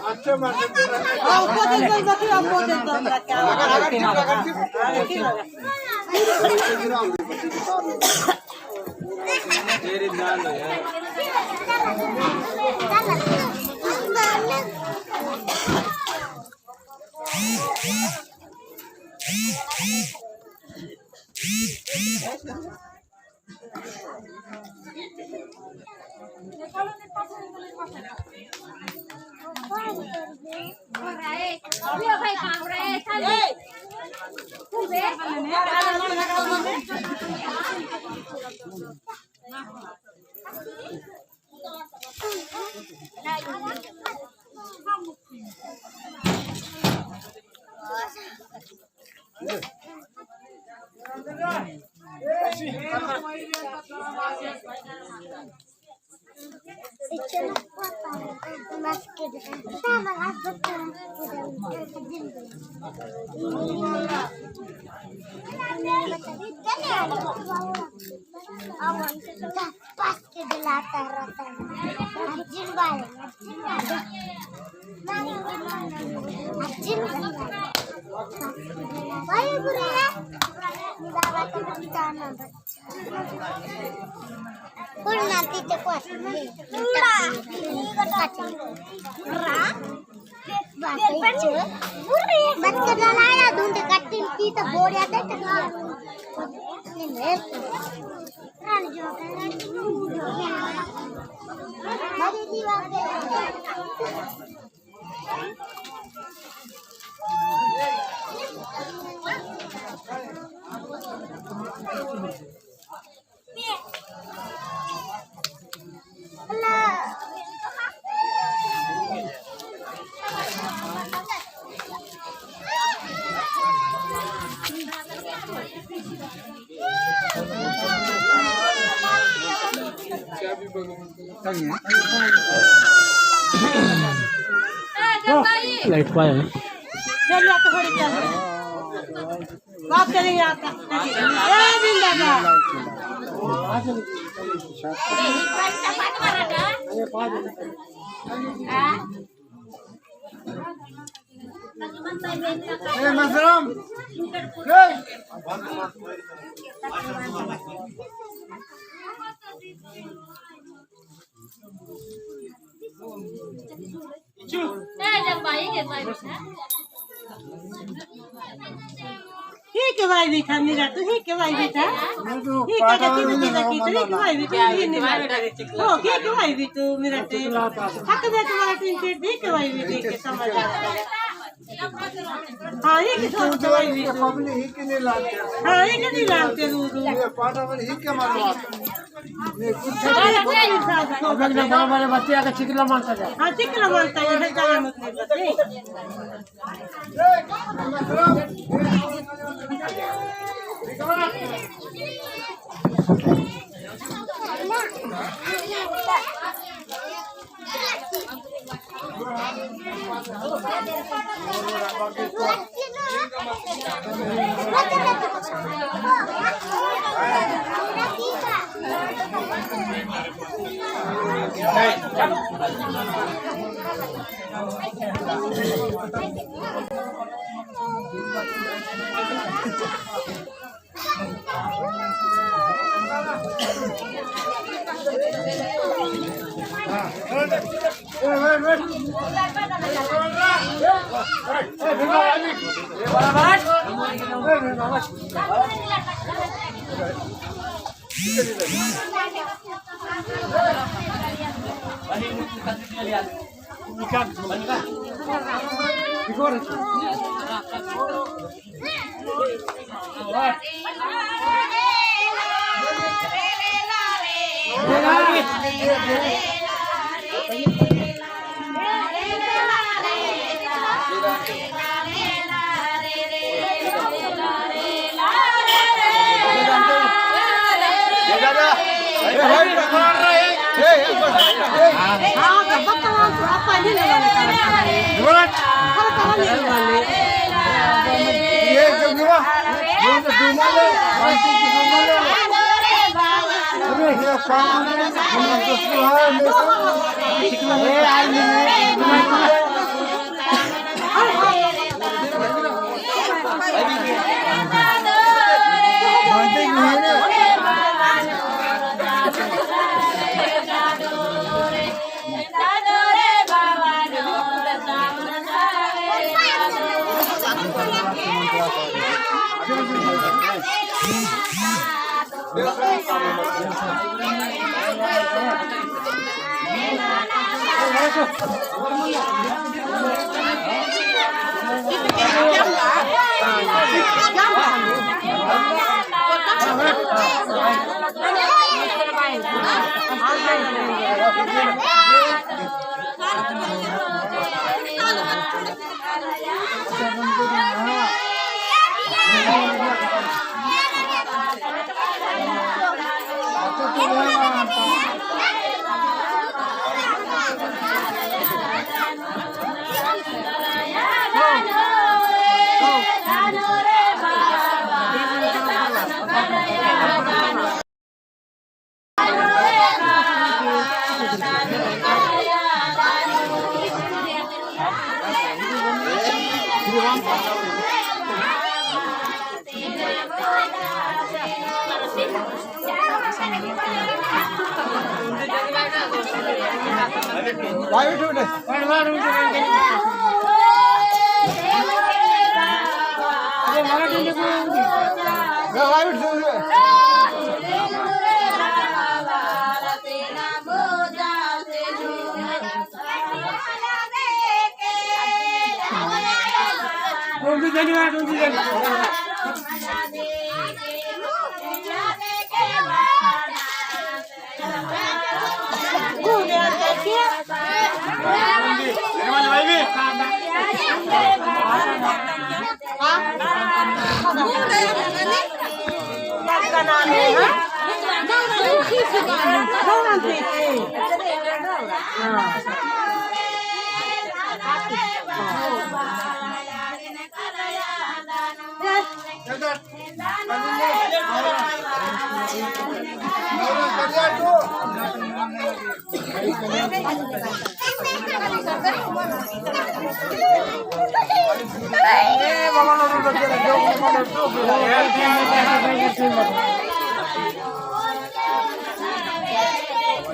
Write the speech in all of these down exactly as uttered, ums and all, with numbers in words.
अच्छा, हाँ, ऊपर से चल सकती है, ऊपर से चल सकती है। पास के दिलाता रहता है। अर्जुन भाई, अर्जुन भाई। अर्जुन भाई। भाई बुरे हैं। बाबा को बचाना बस। कुल नाती ते को पूरा। पूरा। बच्चा डलाया ढूंढ कटिंग की तो बोरिया दे टकला। लाइट पाए। बाप चले गया था। ए, बिंदा का। ए, मसरम। ए। ही के भाई बेटा मेरा तो, ही के भाई बेटा। ही के भाई बेटा, ही के भाई बेटा, ये नहीं मार। ओ, ही के भाई बेटा मेरा तो। हक दे तुम्हारा टिन के, ही के भाई बेटा के समझ आ। हाँ, ही के समझ भाई बेटा। पब्लिक ही के नहीं लाते। हाँ, ही के नहीं लाते रू रू। ये पाटा वाले ही के मालूम आता। अब एक ना बड़ा बड़ा बच्चे आके चिकला मानता है। हाँ, चिकला मानता है, है क्या मतलब है?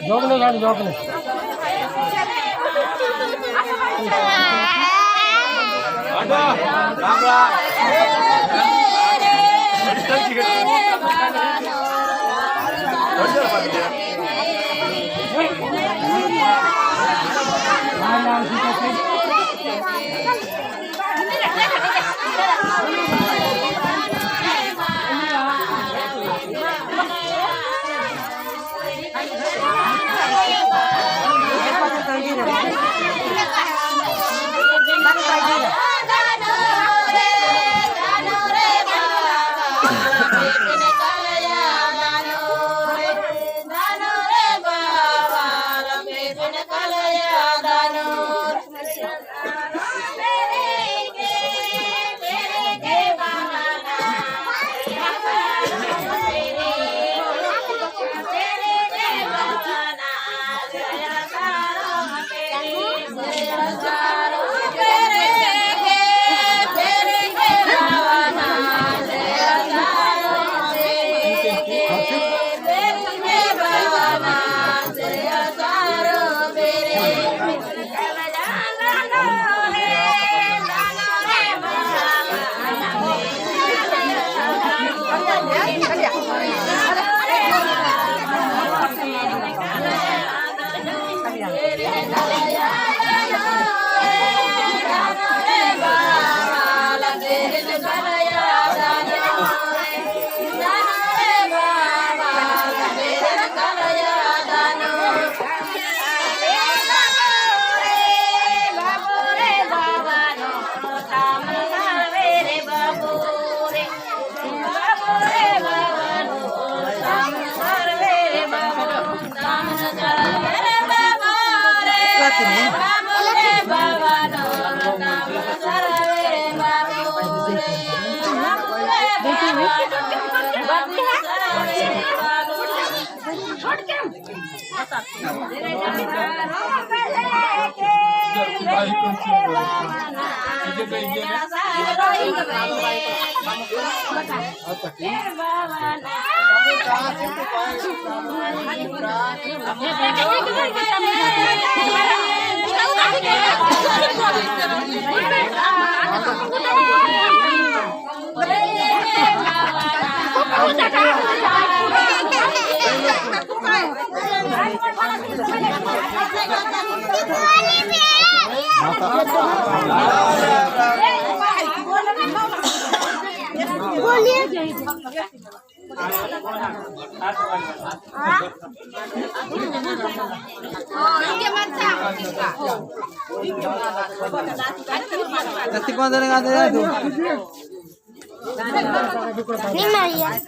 जोकने गाड़ी जोकने। दस्ती कौन देने का दे तू? नहीं, नहीं, यार।